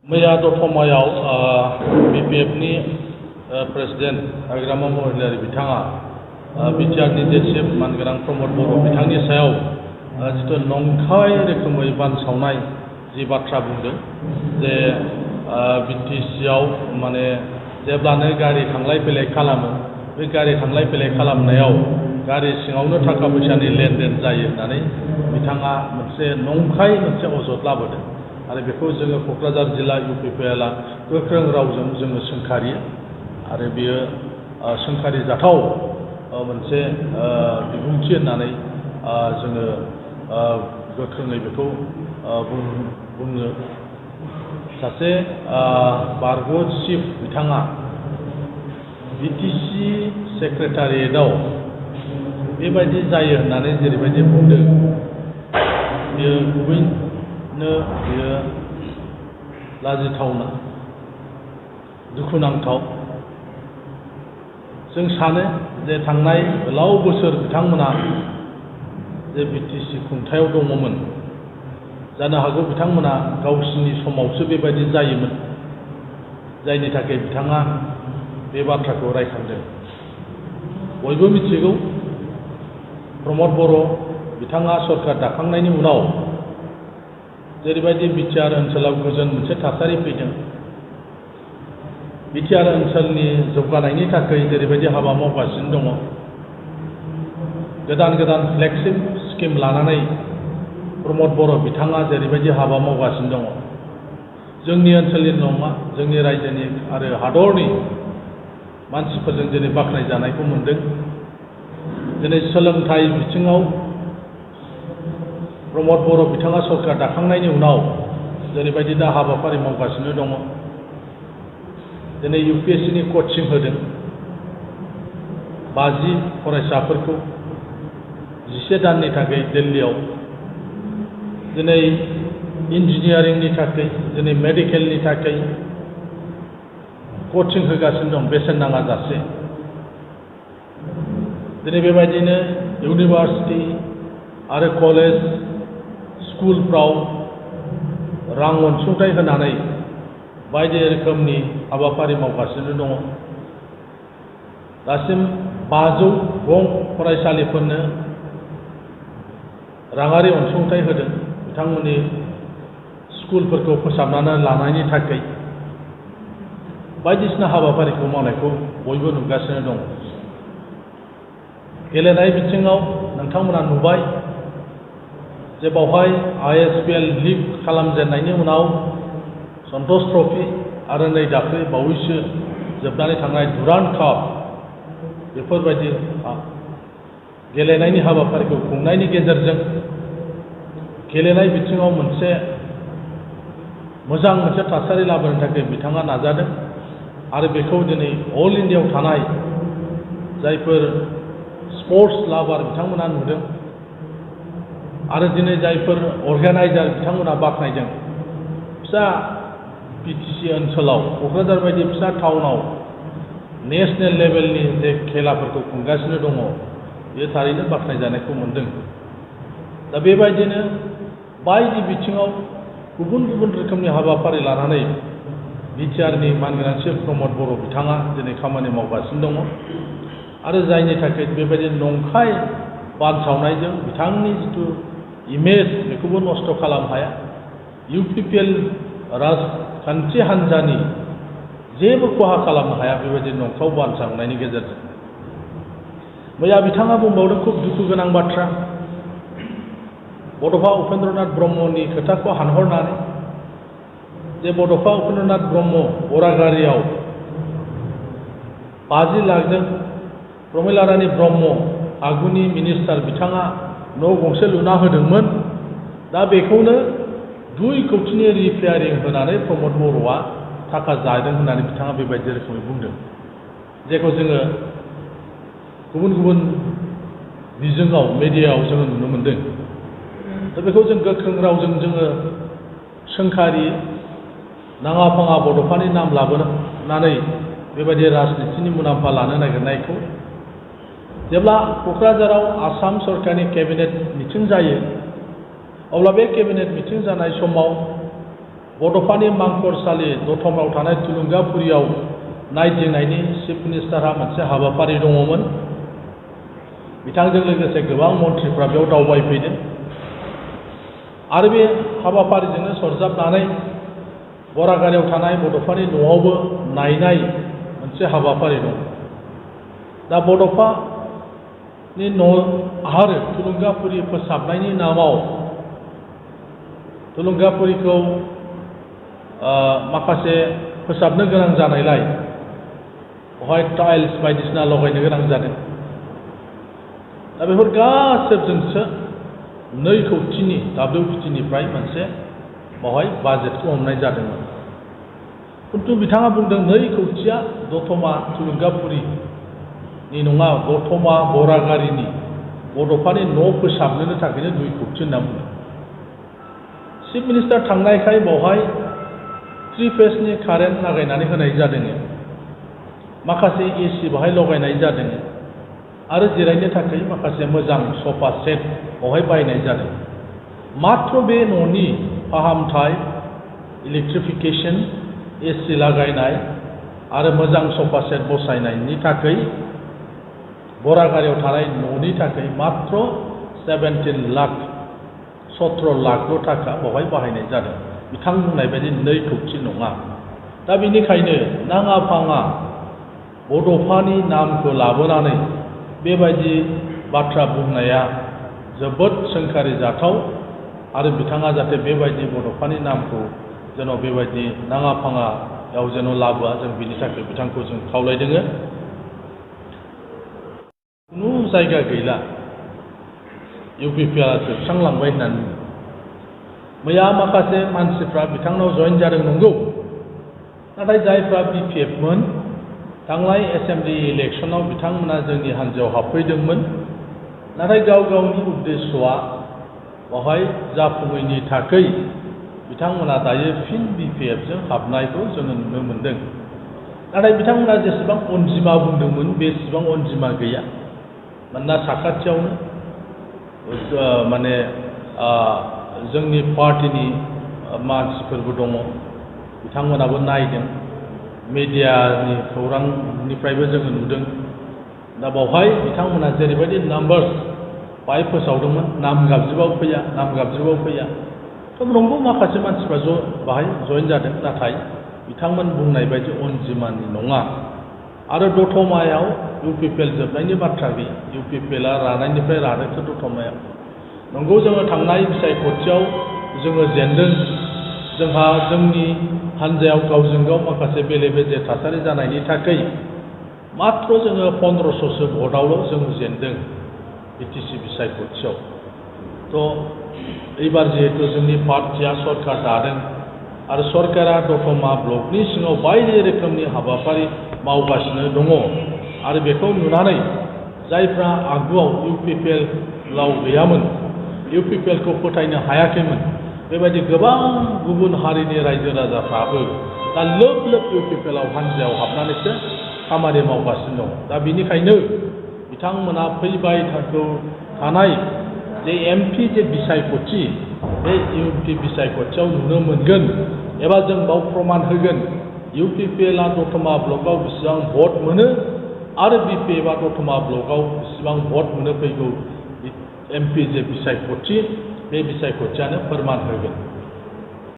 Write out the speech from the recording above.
मैया दतमायाव BPFनि प्रेसिडेन्ट हाग्रामा महिलारि बिथाङा बिटिआरनि चिफ मानगोनां प्रमद बर' बिथांनि सायाव जिथु नंखाय रोखोमै बानसावनाय जि बाथ्रा बुंदों जे बिटिसिआव माने जेब्लानो गारि थांलाय फैलाय खालामो बे गारि थांलाय फैलाय खालामनायाव गारि सिङावनो थाखा फैसानि लेनदेन जायो होननानै बिथाङा मोनसे नंखाय मोनसे अजद लाबोदों आरो बेखौ जोङो क'क्राझार जिल्ला UPPLआ गोख्रों रावजों जोङो सोंखारियो आरो बेयो सोंखारि जाथाव मोनसे बिबुंथि होननानै जोङो गोख्रोङै बेखौ बुङो सासे बारग' चिफ बिथाङा BTC सेक्रेटारियेटआव बेबायदि जायो होननानै जेरैबायदि बुंदों बेयो गुबैनो बेयो लाजिथावना दुखुनांथाव जों सानो जे थांनाय गोलाव बोसोर बिथांमोना जे BTC खुंथायाव दङमोन जानो हागौ बिथांमोना गावसिनि समावसो बेबायदि जायोमोन जायनि थाखाय बिथाङा बे बाथ्राखौ रायखांदों बयबो मिथिगौ प्रमद बर' बिथाङा सरकार दाखांनायनि उनाव जेरैबायदि बिटिआर ओनसोलाव गोजोन मोनसे थासारि फैदों बिटिआर ओनसोलनि जौगानायनि थाखाय जेरैबायदि हाबा मावगासिनो दङ गोदान गोदान फ्लेगशिप स्किम लानानै प्रमद बर' बिथाङा जेरैबायदि हाबा मावगासिनो दङ जोंनि ओनसोलनि नङा जोंनि रायजोनि आरो हादरनि मानसिफोरजों दिनै बाख्नायजानायखौ मोनदों दिनै सोलोंथाइ बिथिङाव प्रमद बर' बिथाङा सरकार दाखांनायनि उनाव जेरैबायदि दा हाबाफारि मावगासिनो दङ दिनै UPSCनि कचिं होदों 50 फरायसाफोरखौ 11 दाननि थाखाय दिल्लीयाव दिनै इन्जिनियारिंनि थाखाय दिनै मेडिकेलनि थाखाय कचिं होगासिनो दं बेसेन नाङा जासे दिनै बेबायदिनो इउनिभार्सिटि आरो कलेज स्कुलफ्राव रां अनसुंथाइ होनानै बायदि रोखोमनि हाबाफारि मावगासिनो दङ दासिम 500 गं फरायसालिफोरनो राङारि अनसुंथाइ होदों बिथांमोननि स्कुलफोरखौ फोसाबनानै लानायनि थाखाय बायदिसिना हाबाफारिखौ मावनायखौ बयबो नुगासिनो दं गेलेनाय बिथिङाव नोंथांमोना नुबाय जे बावहाय ISPL लीग खालामजेननायनि उनाव सन्टोष ट्रफी आरो नै दाख्लै बावैसो जोबनानै थांनाय डुरान्ड काप बेफोरबायदि गेलेनायनि हाबाफारिखौ खुंनायनि गेजेरजों गेलेनाय बिथिङाव मोनसे मोजां मोनसे थासारि लाबोनो थाखाय बिथाङा नाजादों आरो बेखौ दिनै अल इन्डियायाव थानाय जायफोर स्पर्ट्स लाभार बिथांमोना नुदों आरो दिनै जायफोर अर्गानाइजार बिथांमोना बाख्नायदों फिसा BTC ओनसोलाव क'क्राझार बायदि फिसा टाउनाव नेशनेल लेभेलनि जे खेलाफोरखौ खुंगासिनो दङ बेयो थारैनो बाख्नायजानायखौ मोनदों दा बेबायदिनो बायदि बिथिङाव गुबुन गुबुन रोखोमनि हाबाफारि लानानै बिटिआरनि मानगोनां चिफ प्रमद बर' बिथाङा दिनै खामानि मावगासिनो दङ आरो जायनि थाखाय बेबायदि नंखाय बानसावनायजों बिथांनि जिथु इमेज बेखौबो नस्थ' खालामनो हाया UPPL राजखान्थि हान्जानि जेबो खहा खालामनो हाया बेबायदि नंखाय बानसावनायनि गेजेरजों मैया बिथाङा बुंबावदों खुब दुखु गोनां बाथ्रा बड'फा उपेन्द्रनाथ ब्रह्मनि खोथाखौ हानहरनानै जे बड'फा उपेन्द्रनाथ ब्रह्म बरागारियाव 50 लाखजों प्रमिला रानी ब्रह्म आगुनि मिनिस्टार बिथाङा न' गंसे लुना होदोंमोन दा बेखौनो 2 कौटिनि रिपेयारिं होनानै प्रमद बर'आ थाखा जादों होननानै बिथाङा बेबायदि रोखोमै बुंदों जेखौ जोङो गुबुन गुबुन बिजोङाव मेडियायाव जोङो नुनो मोनदों दा बेखौ जों गोख्रों रावजों जोङो सोंखारि नाङा फाङा बड'फानि नाम लाबोनानै बेबायदि राजनितिनि मुलाम्फा लानो नागिरनायखौ जेब्ला क'क्राझाराव आसाम सरकारनि केबिनेट मिटिं जायो अब्ला बे केबिनेट मिटिं जानाय समाव बड'फानि मांखरसालि दतमायाव थानाय थुलुंगाफुरियाव नायदिंनायनि चिफ मिनिस्टारहा मोनसे हाबाफारि दङमोन। बिथांजों लोगोसे गोबां मन्थ्रिफ्रा बेयाव दावबायफैदों आरो बे हाबाफारिजोंनो सरजाबनानै बरागारियाव थानाय बड'फानि न'आवबो नायनाय मोनसे हाबाफारि दं। दा बड'फानि न' आरो थुलुंगाफुरि फोसाबनायनि नामाव थुलुंगाफुरिखौ माखासे फोसाबनो गोनां जानायलाय बेवहाय टाइल्स बायदिसिना लगायनो गोनां जादों। दा बेफोर गासैजोंसो 2 कौटिनि WPTनिफ्राय मोनसे बेवहाय बाजेटखौ हमनाय जादोंमोन। खिन्थु बिथाङा बुंदों 2 कौटिया दतमा थुलुंगाफुरिनि नङा, दतमा बरागारिनि बड'फानि न' फोसाबनो थाखायनो 2 कौटि होनना बुंदों। चिफ मिनिस्टार थांनायखाय बेवहाय 3 फेजनि कारेन्ट लागायनानै होनाय जादों। माखासे AC बेवहाय लगायनाय जादों आरो जिरायनो थाखाय माखासे मोजां सफा सेट बेवहाय बायनाय जादों। मात्र बे न'नि फाहामथाय, इलेक्ट्रिफिकेशन, AC लागायनाय आरो मोजां सफा सेट बसायनायनि थाखाय बरागारियाव थानाय न'नि थाखाय मात्र 17 लाख 17 लाखल' थाखा बेवहाय बाहायनाय जादों। बिथां बुंनाय बायदि 2 कौटि नङा। दा बेनिखायनो नाङा फाङा बड'फानि नामखौ लाबोनानै बेबायदि बाथ्रा बुंनाया जोबोद सोंखारिजाथाव आरो बिथाङा जाहाथे बेबायदि बड'फानि नामखौ जेन' बेबायदि नाङा फाङायाव जेन' लाबोआ, जों बिनि थाखाय बिथांखौ जों खावलायदों। खुनु जायगा गैला, UPPआ जोबस्रांलांबाय होननानै मैया माखासे मानसिफ्रा बिथांनाव जइन जादों नंगौ, नाथाय जायफ्रा BPFमोन थांनाय एसेम्बलि इलेक्सनाव बिथांमोना जोंनि हान्जायाव हाबफैदोंमोन, नाथाय गाव गावनि उद्देश्यआ बेवहाय जाफुङैनि थाखाय बिथांमोना दायो फिन BPFजों हाबनायखौ जोङो नुनो मोन्दों। नाथाय बिथांमोना जेसेबां अनजिमा बुंदोंमोन बेसेबां अनजिमा गैया। मानोना साखाथियावनो माने जोंनि पार्टिनि मानसिफोरबो दङ, बिथांमोनाबो नायदों, मिडियानि खौरांनिफ्रायबो जोङो नुदों। दा बेवहाय बिथांमोना जेरैबायदि नाम्बार्स बाहाय फोसावदोंमोन, नाम गाबज्रिबाबो फैया, नाम गाबज्रिबाबो फैया। थ' नंगौ माखासे मानसिफ्रा बाहाय जइन जादों, नाथाय बिथांमोन बुंनाय बायदि अनजिमानि नङा। आरो दतमायाव UPPL जोबनायनि बाथ्रा गैया। UPPLआ रानायनिफ्राय रानोसो दतमायाव। नंगौ जोङो थांनाय बिसायख'थियाव जोङो जेनदों। जोंहा जोंनि हान्जायाव गावजों गाव माखासे बेले बेजे थासारि जानायनि थाखाय मात्र जोङो 1500सो भटआवल' जों जेनदों BTC बिसायख'थियाव। थ' एबार जिहेतु जोंनि पार्टिया सरकार दादों आरो सरकारा दतमा ब्लकनि सिङाव बायदि रोखोमनि हाबाफारि मावगासिनो दङ आरो बेखौ नुनानै जायफ्रा आगुआव UPPLआव गैयामोन, UPPLखौ फोथायनो हायाखैमोन, बेबायदि गोबां गुबुन हारिनि रायजो राजाफ्राबो दा लोब लोब UPPLआव हान्जायाव हाबनानैसो खामानि मावगासिनो दं। दा बेनिखायनो बिथांमोना फैबाय थानाय जे MP जे बिसायख'थि, बे MP बिसायख'थियाव नुनो मोनगोन एबा जों बाव प्रमान होगोन UPPLआ दतमा ब्लकआव बेसेबां भट मोनो आरो BPFआ दतमा ब्लकआव बेसेबां भट मोनो फैगौ MP जे बिसायख'थि, बे बिसायख'थियानो फोरमान होगोन।